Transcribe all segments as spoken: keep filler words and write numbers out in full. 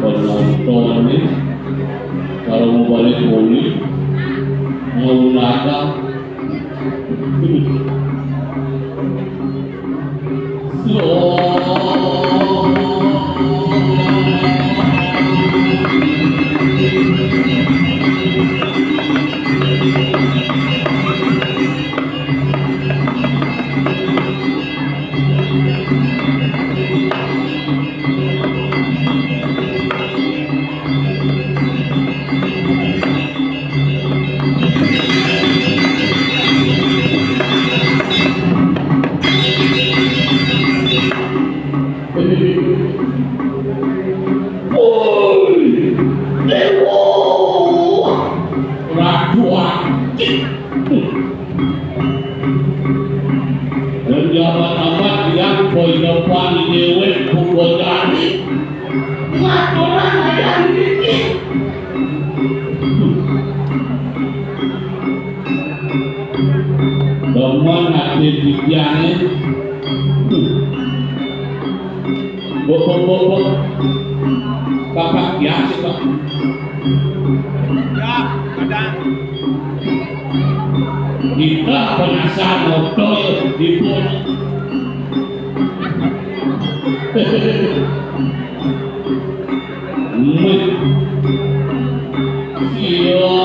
Penonton ini kalau mau balik boli, mau nada. Woi, dewa. Raduan. Dan jabat-jabat yang kau depan dewe pukul jari. Ngaturan ayam ini. Demen ati titiange. Bok, bok, bok, bok. Bapak kias, Pak. Ya, ada. Kita penasar motor di pun. Meh. Iya.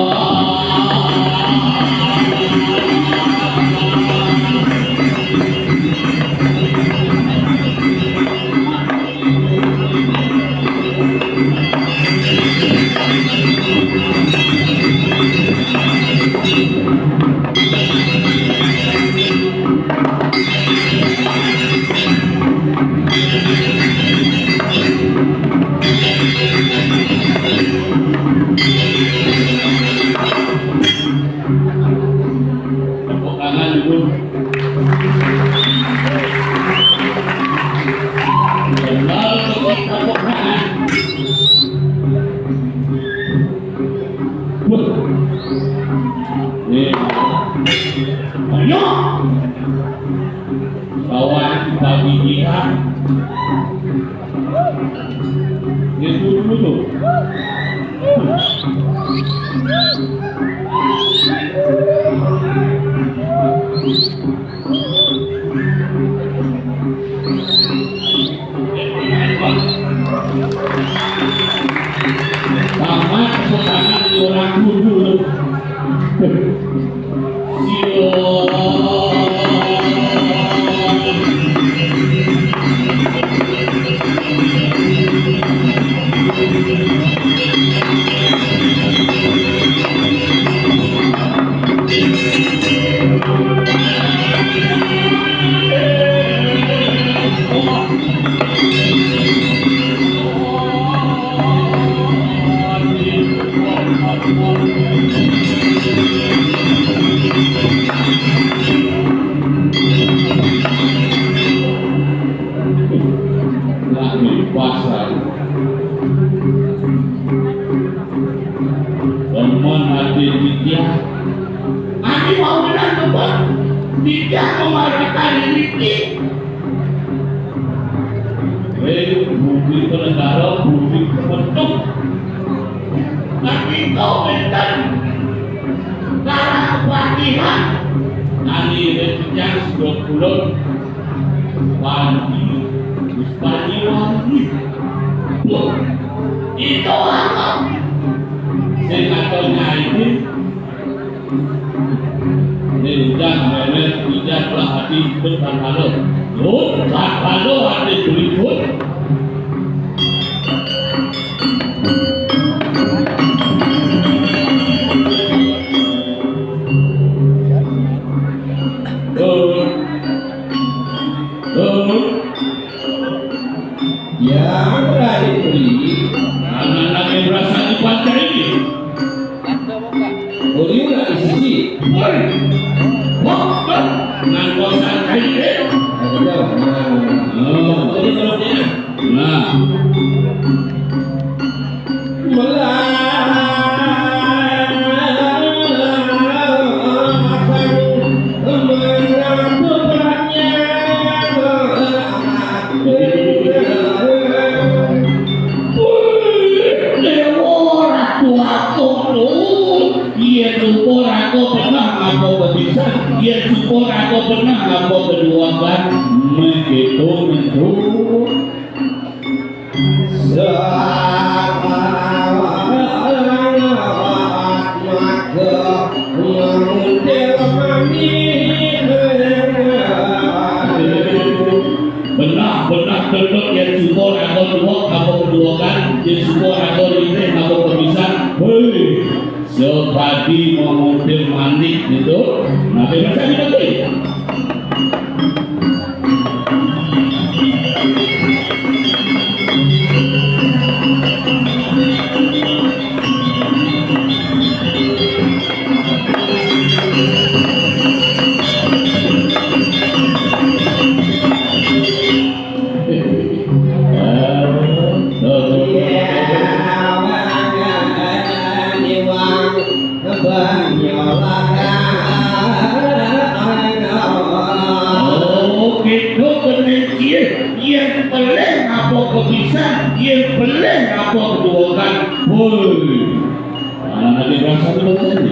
Tepuk tangan dulu. Benar, tepuk tangan. Wah. Nih. Ayo. Kawan kita bidikan. Itu dulu tuh. Tamat pesanan orang dulu. Sio. Penegara budi kebentuk. Tapi kau minta para kepatihan. Ani rencang sudah pulang. Panji, Panji Wangi. Itu apa? Saya kata nyai ini. Ini udah, memet, udah, lah, hati, ikut, kan, halo. Tuh, kan, halo, hati, berikut. Tuh. Tuh. Ya, berani beli. Anak-anak yang berasa dipancai. Boleh nggak di sisi? Woi. Wah, wah. Nang kosan kayu, eh. Nah, betul. Nah. Oh, ini kalau dia. Nah. Dewa Ratu Agung lho. Yen syukur aku pernah ngapa kepisan, yen syukur aku pernah ngapa kedua kan. Begitu mentu. Selamat maka menguntil manis. Benah, benah, benah, yen syukur aku tuwa, aku kedua kan, yen syukur aku rintik, aku kepisan. Hei, sebadi menguntil manik gitu. Nah, bebas aja nanti. Oh, gitu bener, Cil. Yen pelih apa kepisan, yen pelih apa kedua kan. Woi. Mana lagi berasa tuh tadi?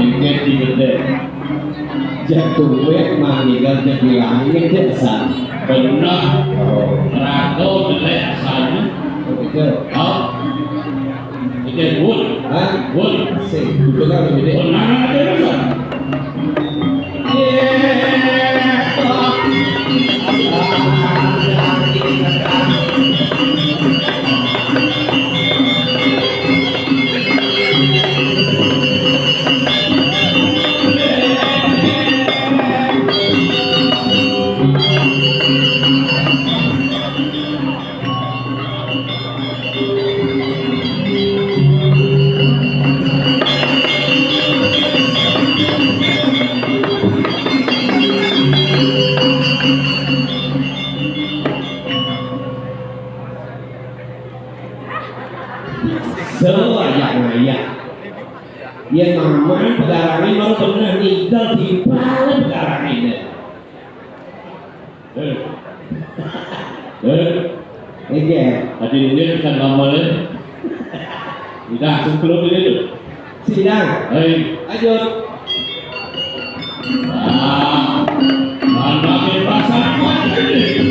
Engke digedhe. Jatuh wek maninggal jadi langit desa. Bener. Oh. Rado jelek asalnya. Begitu. Oh. Oke, Bun. Hah? Bun. Sing, itu kan lebih gede. Bun, mana ada, Bun? Selayak-layak. Yen maman pegarane mau bener ninggal di balik pegarane. Eh. Eh. Iya. Tadi ini kan lama ya. Udah, sebelum ini tuh. Sidang. Hei. Lanjut. Wah, mana bebas apa ini?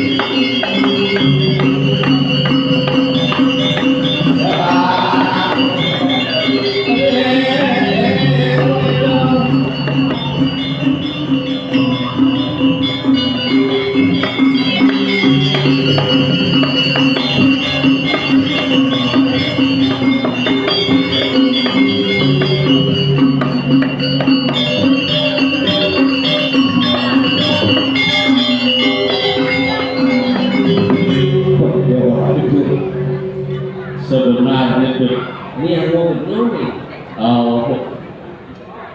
Sebenarnya tuh. Ini yang mau betul nih. Oh,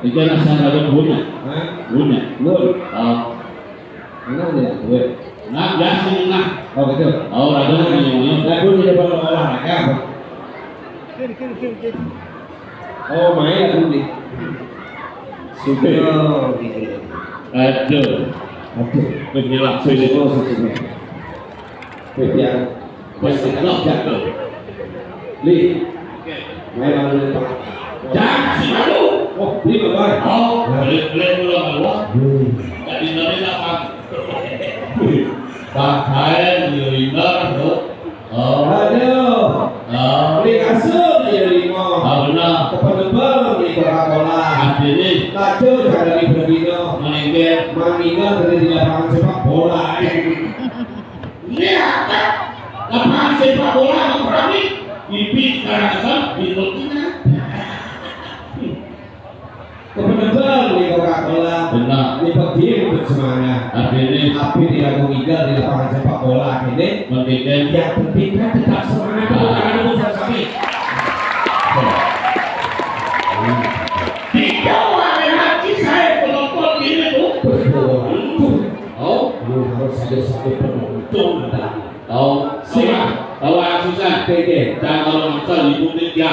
Iki ana sing rada punya. Hah? Punya. Lur. Oh. Mana dia? Gue. Nah, ya sini nah. Oh, gitu. Oh, rada punya. Nah, gue di depan olahraga apa? Oh, main aku di. Sudah. Oh, gitu. Aduh. Aduh. Beginilah. Sudah, sudah. Sudah. Wis, wis, wis. Li. Oke. Ayo, ayo, ayo, Pak. Jangan sih, aduh. Oh, Li, Bapak. Oh, boleh, boleh, boleh, boleh. Hmm. Jadi, dari apa? Pak Haen, Gerindra, tuh. Oh. Aduh. Oh. Beli kasur, ya, lima. Ah, benar. Kepenebel, beli Coca-Cola. Artinya? Tajur, jangan di Berdino. Meninggal. Meninggal dari di lapangan sepak bola. Ini apa? Lapangan sepak bola sama keramik. Bibi Karangasem, di Cina. Kebeneran di Coca-Cola. Benar. Di pagi untuk semangat. Akhirnya. Tapi di lagu Igal di lapangan sepak bola ini. Pendidikan. Yang penting kan tetap semangat. Tepuk tangan dulu sama kami. Tidak ada hati saya penonton ini tuh. Betul. Oh, lu harus ada satu penonton ada. Tahu, sing, tahu, susah. Oke, oke. Dan kalau maksa ibu dia.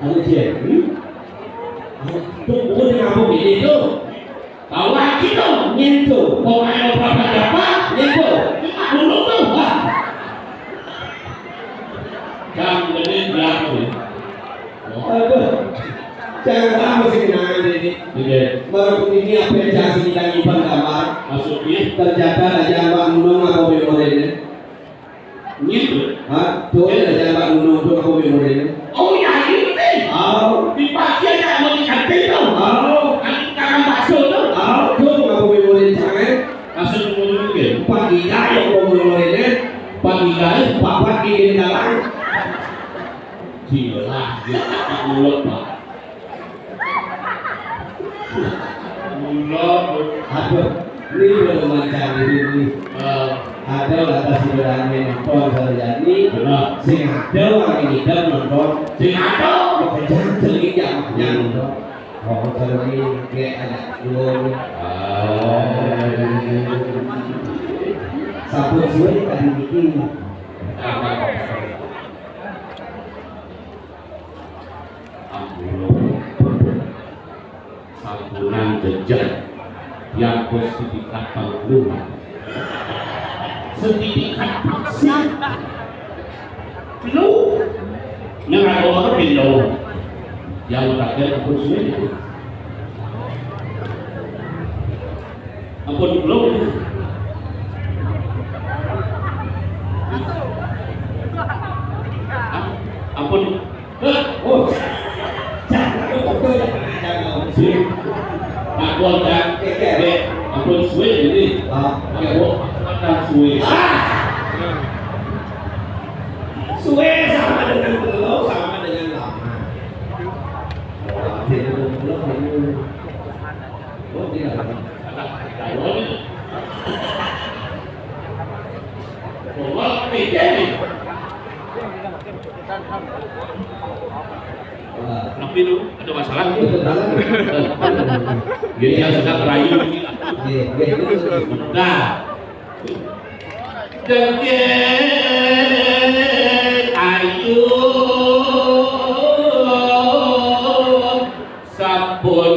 Anu dia. Hmm? Tuh, bukan yang kamu ini tuh. Tahu lagi tuh. Nyentuh. Pokoknya mau berapa dapat? Nyentuh. Cuma dulu tuh. Wah. Kamu ini berapa? Aduh. Jangan lama sih kenangan ini. Iya. Baru ini apa yang jangan sih kita nyimpan gambar. Maksudnya? Ternyata ada jambak gunung apa memorinya. Gitu. Hah? Tuh ada jambak gunung tuh apa memorinya. Oh ya ini. Oh. Dipakai aja mau diganti tuh. Oh. Kan sekarang bakso tuh. Oh, tuh apa memorinya, eh? Bakso memorinya. Empat giga yang mau memorinya. Empat giga, empat, empat giga dalam. Gila, dia mulut, Pak. Mulut. Aduh, ini belum mencari ini. Eh. Ada lah, atas sederhana nonton Sarjani. Benar. Sing ada orang ini dan nonton. Sing ada. Makanya jangan celik ya, makanya nonton. Oh, kalau ini kayak anak dulu. Ah. Sampun suwe tadi bikin. Ampun. Sampunan jejak yang bersertifikat panggungan. Sertifikat vaksin. Lu. Yang ada orang pindah. Yang terakhir ampun suwe. Ampun belum. Ampun. Hah? Oh. Jangan lupa ya. Sip. Takut kan? Oke. Ampun suwe ini. Ah. Oke, Bu. Akan suwe. Ah. Suwe sama dengan belum, sama dengan lama. Wah, dia belum, belum, belum. Oh, tidak. Tapi itu ada masalah. Jadi yang sudah terakhir. Nah, dengke ayu sampun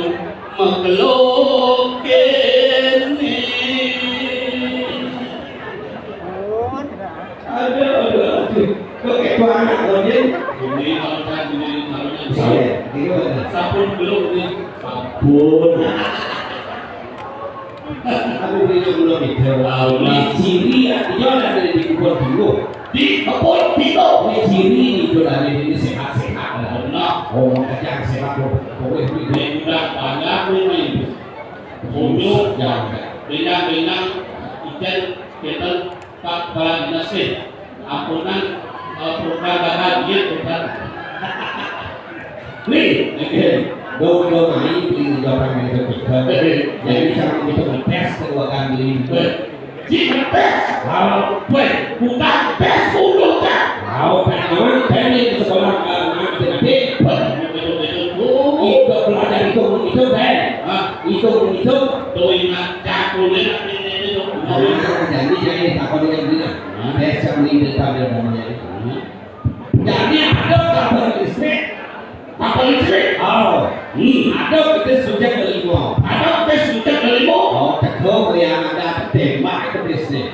mekeluk kene. Aduh, aduh, aduh. Kok kayak anak kau, Din? Ini kalau kan, ini kalau kan. Iya, gimana? Sampun belum nih? Sampun. Aku punya belum itu. Tahu lah. Ciri ya, dia ada di kebun dulu. Di kebun dulu. Ini ciri itu dari ini sehat-sehat. Benar. Oh, makanya sehat loh. Pokoknya ini udah banyak ini. Unyu, benang-benang, ijen, keten, Pak Kepala Dinas, eh, ampunan, eh, program bakal dia, program. Nih, oke. Dong, dong, ayo, beli ucapan yang ketiga. Jadi, jangan kita ngetes kedua kali. Jika tes, kalau gue bukan tes undukan. Kalau tes doang, tes di sekolah, eh, nanti, nanti. Betul, betul, betul. Itu belajar itu Itu kan? Hah? Itu, itu. Tuh, ingat, cakul, ya, ini, ini, itu. Nah, jadi saya takut dengan dia. Hah? Saya bisa beli depan dia namanya itu. Hah? Jadi ada kabel listrik. Kabel listrik? Oh. Hmm. Ada kita sujud ke lima. Ada kita sujud ke lima. Oh, tegur yang ada tembak ke listrik.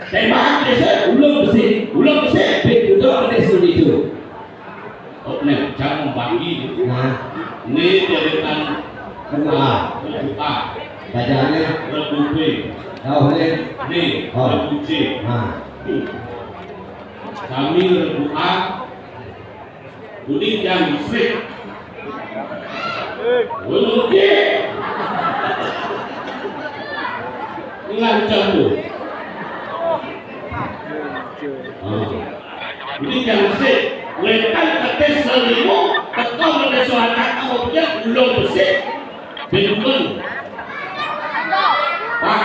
Tembak ke listrik, ulung besi. Ulung besi, pintu doang ke listrik itu. Oh, nih, jangan bagi. Nah. Ini deretan kedua. Kedua. Bacanya? Kedua. Oh, ini. Ini, oh. Kedua. Nah. Kami kedua. Kuning yang listrik. Kuning. Ngancam tu. Ah. Ini jangan sih. Wetan kata selimo, teko mendeso anak kamu punya ulung besi. Bingung. Pak,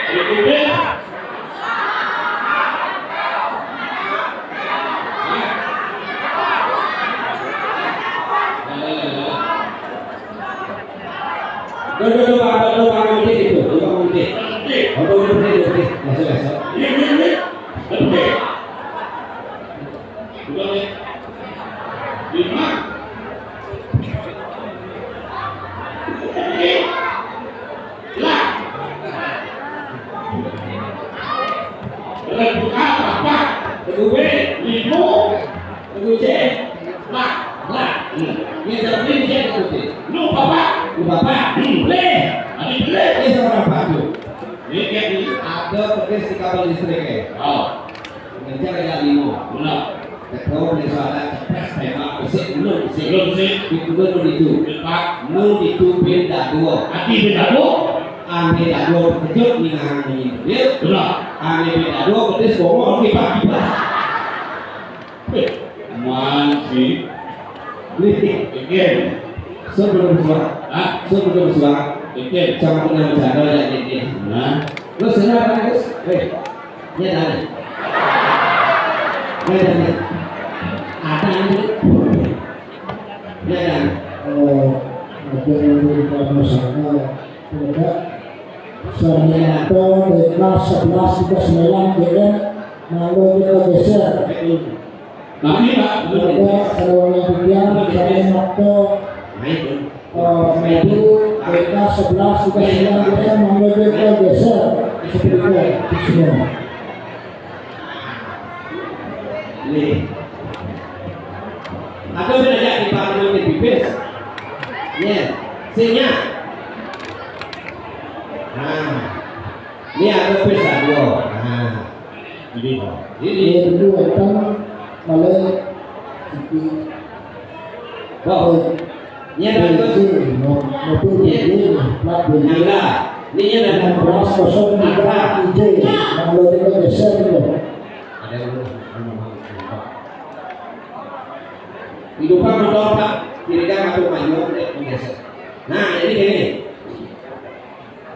itu ben. Duduk, duduk, Pak, duduk, Pak, duduk, duduk, duduk, duduk. Duduk, duduk, duduk, duduk. Masuk, masuk. Iya, iya, iya. Oke. Udah, ya. Lima. Oke. Lah. Rebuka apa? Kedua, lima. Kedua, cek. Lah, lah. Hmm. Ini jadi ini cek kedua. Lu bapak. Lu bapak. Hmm. Boleh. Ada boleh. Ini seorang bapak tu. Ini kayak ni. Ada petis di kabel listrik, eh. Oh. Ngejar ya lima. Benar. Ketua boleh soalan, cepet, tembak, besik, ulung, besik. Ulung, besik. Itu kan ulung itu. Empat. Ulung itu beda dua. Hati beda dua. Ame dado terkejut, ninga nang nyanyi mobil. Benar. Ame dado petis bongol kipas-kipas. Weh, man sih. Nih. Again. Sebelum suara. Hah? Sebelum suara. Again. Jangan pernah bercanda ya, Dik. Nah. Lu senang kan, Gus? Eh, ya, dah. Ya, dah. Ada ini. Ya, dah. Oh, ada yang lupa masalah. Tidak. Sarjana D K sebelas tiga sembilan D M, lalu kita geser. Nanti, Pak, ada orang yang pindah, misalnya waktu, eh, itu D K sebelas tiga sembilan D M, lalu kita geser. Seperti itu, semua. Nih. Aku udah ajak di Pak Menteri Bibis. Ya, sini. Nah, ini ada pesa dua. Nah, ini, ini. Ini dulu datang malah. Wah, ini ada terus. Mobil ini, plat B J. Nah, ini ada enam belas kosong tiga I J. Kalau kita geser itu. Ada yang lupa. Hidupan mendopak, kiri kan masuk maju, menggeser. Nah, ini gini.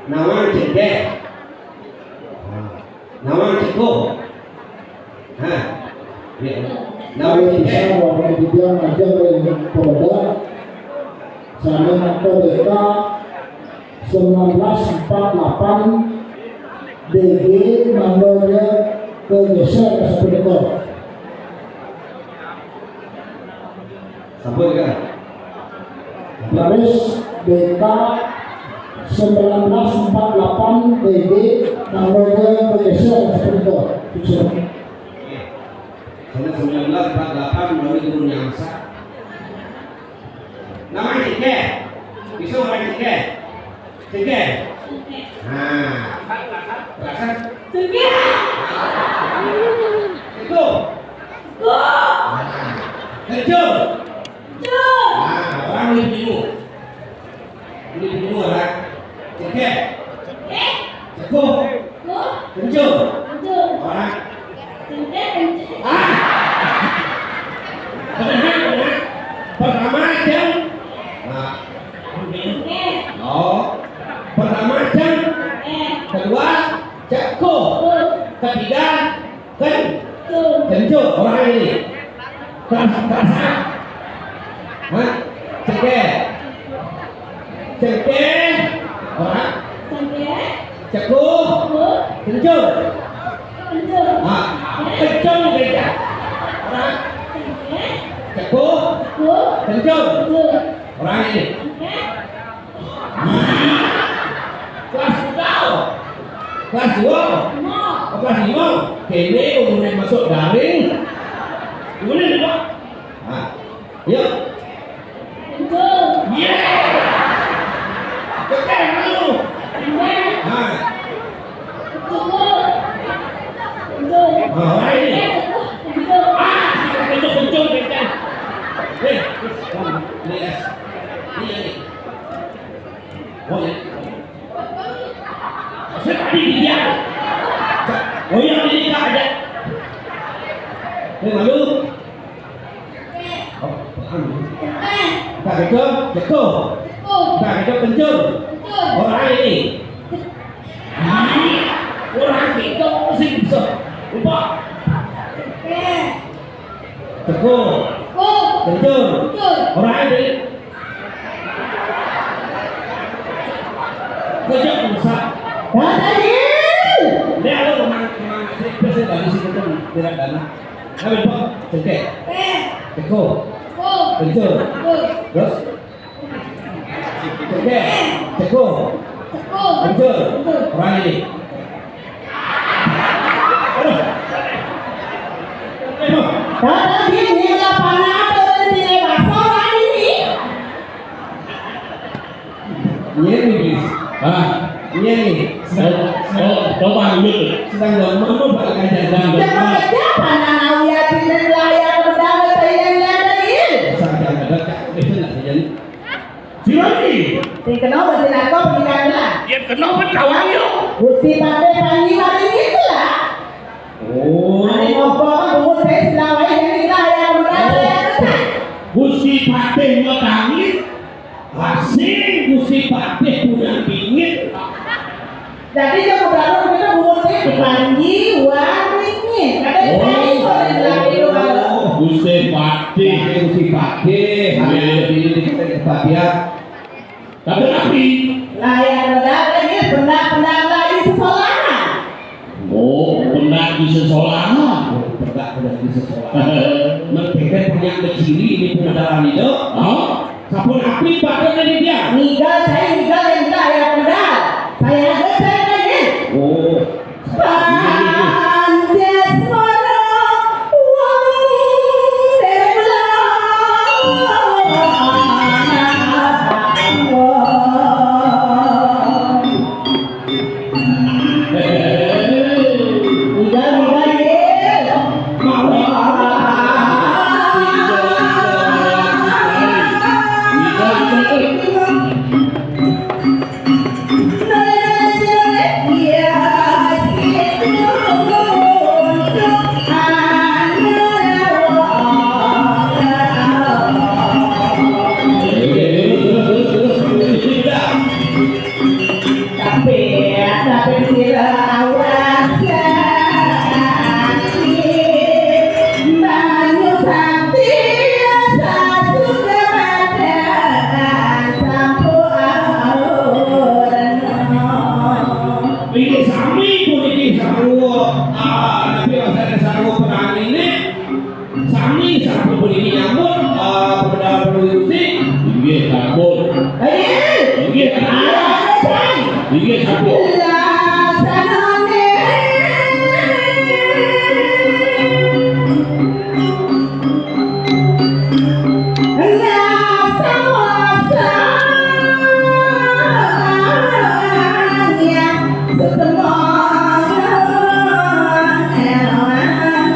Nawang cengkeh. Nah, nawang cengkuh. Nah, ya. Nawang cengkeh. Bisa warna hijau aja dari produk. Saya atau data sembilan belas empat delapan D G, mangga dia ke geser seperti itu. Sampun kan? Terus D K sembilan belas empat delapan D G, mangga dia ke geser seperti itu. Sukses. Oke. Saya sembilan belas empat delapan melalui turun yang besar. Nama cengkeh. Bisa orang cengkeh. Cengkeh. Nah. Perasaan. Cengkeh. Itu. Itu. Nah. Kecil. Kecil. Nah, orang lebih bingung. Ini kedua, ha? Cengkeh. Cengkeh. Cekuh. Cekuh. Kencur. Kencur. Orang. Cengkeh, kencur. Ah! Benar, benar. Pertama, ceng. Nah. Cengkeh. Oh. Pertama, ceng. Cengkeh. Kedua, cekuh. Cekuh. Ketiga, Ken-, kencur orang ini. Keras, keras. Hah? Cengkeh. Cengkeh. Ora. Cengkeh. Cekuh. Cekuh. Kencur. Kencur. Ah, kencur, kencur. Ora. Cengkeh. Cekuh. Cekuh. Kencur. Kencur. Ora ini. Cengkeh. Kelas dua. Kelas dua. Lima. Oh, kelas lima. Kene umurnya masuk daring. Umurnya lima. Nah, yuk. Betul. Iya. Oke, malu. Betul. Nah. Betul. Betul. Nah, orang ini. Betul. Ah, betul, betul, betul. Nih, ini es. Ini, ini. Oh, ya. Saya tadi dia. Oh, yang ini tak ada. Ini malu. Oh, paham. Tak gitu, gitu. Tak gitu, kencur. Orang ini. Orang itu sih bisa. Lupa. Teko. Teko. Kencur. Kencur. Ora deh. Kencur rusak. Tadi. Dia lo memang memang sih pasti dari situ tuh tidak dana. Tapi kok cengkeh. Teko. Teko. Kencur. Kencur. Terus? Cengkeh. Teko. Teko. Kencur. Kencur. Ora ini. Aduh. Aduh. Tadi ini lapangan turun di basah ini. Iya nih, Bis. Hah? Iya nih. Oh, oh, coba dulu. Sedang dalam mana balik aja, sedang dalam mana? Jangan kerja, panah nawi hati dan lahir, pedang, dan lain-lain. Sedang dalam mana, Kak? Itu nggak terjadi. Sirami. Sing kena berarti nangkep pernikahan lah. Ya kena berkawan yuk. Gusti Patih Panji Waringin itu lah. Oh. Ada ngobrol kan bungut saya sedang wae yang ini lah yang benar ya. Gusti Patih Waringin. Asing Gusti Patih punya bingit. Jadi dia berlalu kita bungut saya Panji Waringin. Ada yang lain boleh lagi itu kalau. Gusti Patih. Gusti Patih. Iya. Ini di kita Patih ya. Tapi tapi. Lah ya benar ini benar-benar lagi sekolah. Oh, benar di sekolah. Oh, benar benar di sekolah. Mereka punya ciri ini pemudaran itu. Hah? Sapun api pada dari dia. Niga